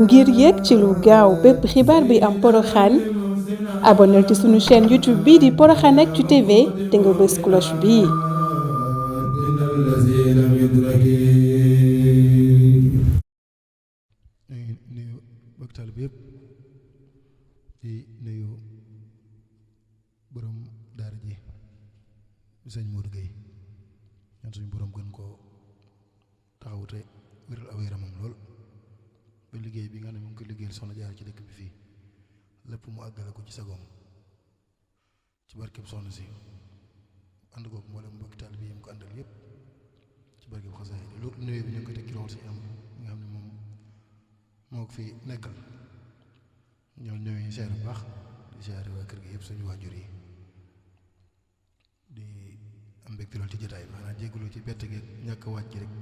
ngir yéeg ci lu gaaw bépp xibaar bi am Porokhane abonneel ci sunu chaîne YouTube bii di Porokhane Actu TV te nga bës cloche bii. nuyu mbokk taalibe bi yëpp di nuyu borom daara ji sëñ Modou Gueye ñaan suñu borom gën koo taxawu te wéral aw yaramam lool ba liggéey bi nga xam ne mu ngi koy liggéeyal soxna Jaara ci dëkk bi fii lépp mu àggale ko ci sagoom ci barkeb soxna si ànd koog mboolem mbokk taalibe yi mu ko àndal yëpp ci barkeb xasaay lu nuyu bi ñu ngi koy teg ci loxo si am nga xam ne moom moo ko fi nekkal ñoo ñëwee siyaare bu baax di siyaare waa kër gi yëpp suñu waajur yi di am mbégte lool ci jotaay bi xanaa jégalu ci bett gi ñàkk a wàcc rek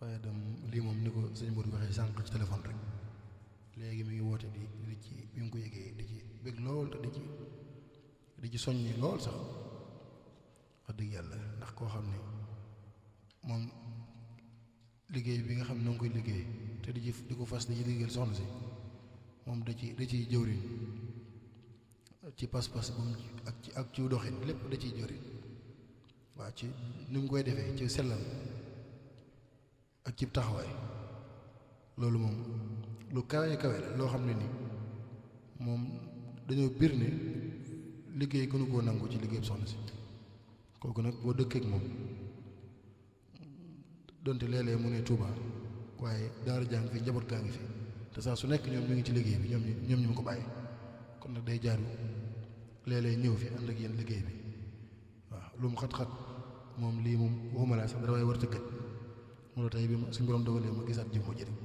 waaye dem lii moom ni ko sëñ Modou waxee sànq ci téléphone rek léegi mi ngi woote di ci bi nga ko yëgee di ci bég lool te di ci soññi lool sax wax dëgg yàlla ndax koo xam ne moom liggéey bi nga xam ne noo ngi koy liggéey te di ko fas di ci liggéeyal soxna si moom da ciy jëwriñ ci pas-pas bu mu ak ci doxin lépp da ciy jëwriñ waaw ci ni mu koy defee ci sellal ak ci taxawaay loolu moom lu kawe kawe la loo xam ne ni moom dañoo bir ne liggéey gënu koo nangu ci liggéey soxna si kooku nag boo dëkkee ak moom donte léeg-léeg mu ne Touba waaye daara jàng fi njaboot gaa ngi fi te saa su nekk ñoom ñu ngi ci liggéey bi ñoom ñu ma ko bàyyi kon nag day jaaru léeg-léeg ñëw fi ànd ak yéen liggéey bi waaw lu mu xat-xat moom lii moom waxuma laa sax dara waaye war a gëj moo tax tey bi suñu borom dogalee ma gisaat jëmm jëriñ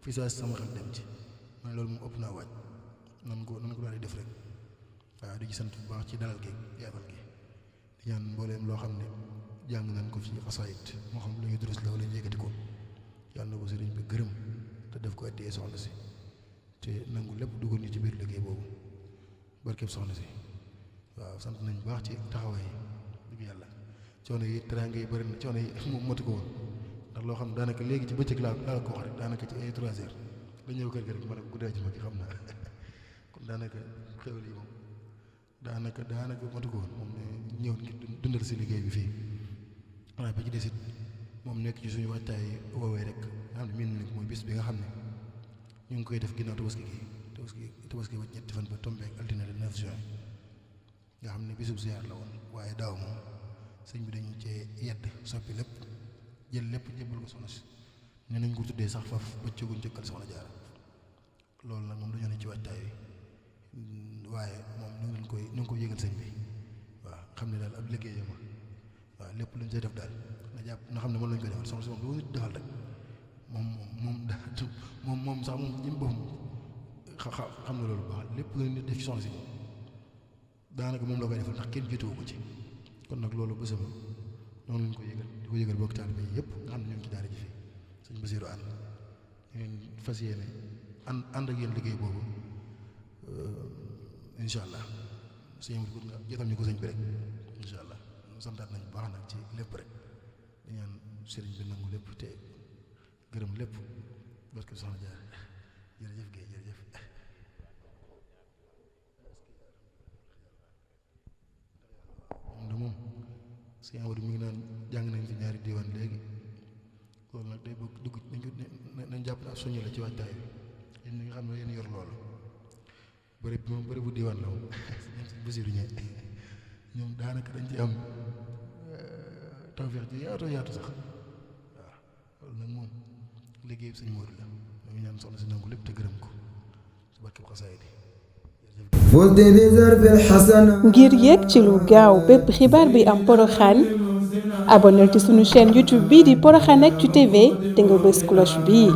fii saa si sama xel dem ci ma ne loolu moom ëpp naa waaj nan ko daal di def rek waaw di ci sant bu baax ci dalal gi yaatal gi di ñaan mbooleem loo xam ne jàng nañ ko ci xasaayit moo xam lu ñu durus la wala ñu yëkkati ko yàlla na ko sëriñ bi gërëm te def ko addiyee soxna si te nangu lépp dugal ñu ci biir liggéey boobu barkeb soxna si waaw sant nañ baax ci taxawaay dëgg yàlla coono yi teraanga yi bëri na coono yi moom matu ko woon ndax loo xam ne daanaka léegi ci bëccëg laa ko wax rek daanaka ci ay 3 heures la ñëw kër gi rek ma ne ko guddaa ji ma gi xam naa kon daanaka xewal yi moom daanaka matu ko woon moom ne ñëw ngir dundal si liggéey bi fii xanaa ba ci desit moom nekk ci suñu waajtaay woowee rek nga xam ne miin nañ mooy bis bi nga xam ne ñu ngi koy def ginnaaw tabaski ba ñetti fan ba tombé ak altine le 9 juin nga xam ne bisub ziar la woon waaye daaw moom sëñ bi dañu cee yedd soppi lépp jël lépp jébbal ko soxna si ne nañ ko tuddee sax faf ba cëguñ jëkkal soxna Jaara loolu nag moom dañoo ne ci waajtaay wi waaye moom ñu ngi koy yëgal sëñ bi waaw xam ne daal ab liggéeyam waaw lépp luñ say def daal na jàpp na xam ne moom lañ koy defal soxna si moom lu nit defal rek moom sax moom ñi boppam xam na loolu baax lépp lu nit def ci soxna si daanaka moom la koy defal ndax kenn jiituwu ko ci kon nag loolu bésam noonu lañ ko yëgal di ko yëgal bokk taalibe yi yëpp nga xam ne ñu ngi ci daara ji fi sëñ Basiiru ànd ngeen fas yéene ànd ak yéen liggéey boobu incha allah sëñ bi nga jotal ñu ko sëñ bi rek incha allah santaat nañ baax nag ci lépp rek di ñaan sëriñ bi nangu lépp te gërëm lépp parce que soxna Jaara jërëjëf Guèye jërëjëf moom sëñ Amadou mi ngi naan jàng nañ fi ñaari diwaan léegi loolu nag day bëgg dugg nañ jàpp ne ab soññi la ci waajtaay bi yéen ñi nga xam ne yéen yor loolu bëri bi moom bëri bu diwaan la moom ñoom si Basiiru ñoom daanaka dañ ci am tawfeex ji yaatu sax waaw loolu nag moom liggéey sëñ Modou la ñu ngi ñaan soxna si nangu lépp te gërëm ko su barkeb xasaay di ngir yéeg ci lu gaaw bépp xibaar bi am Porokhane abonneel ci sunu chaîne YouTube bii di Porokhane Actu TV te nga bës cloche bii.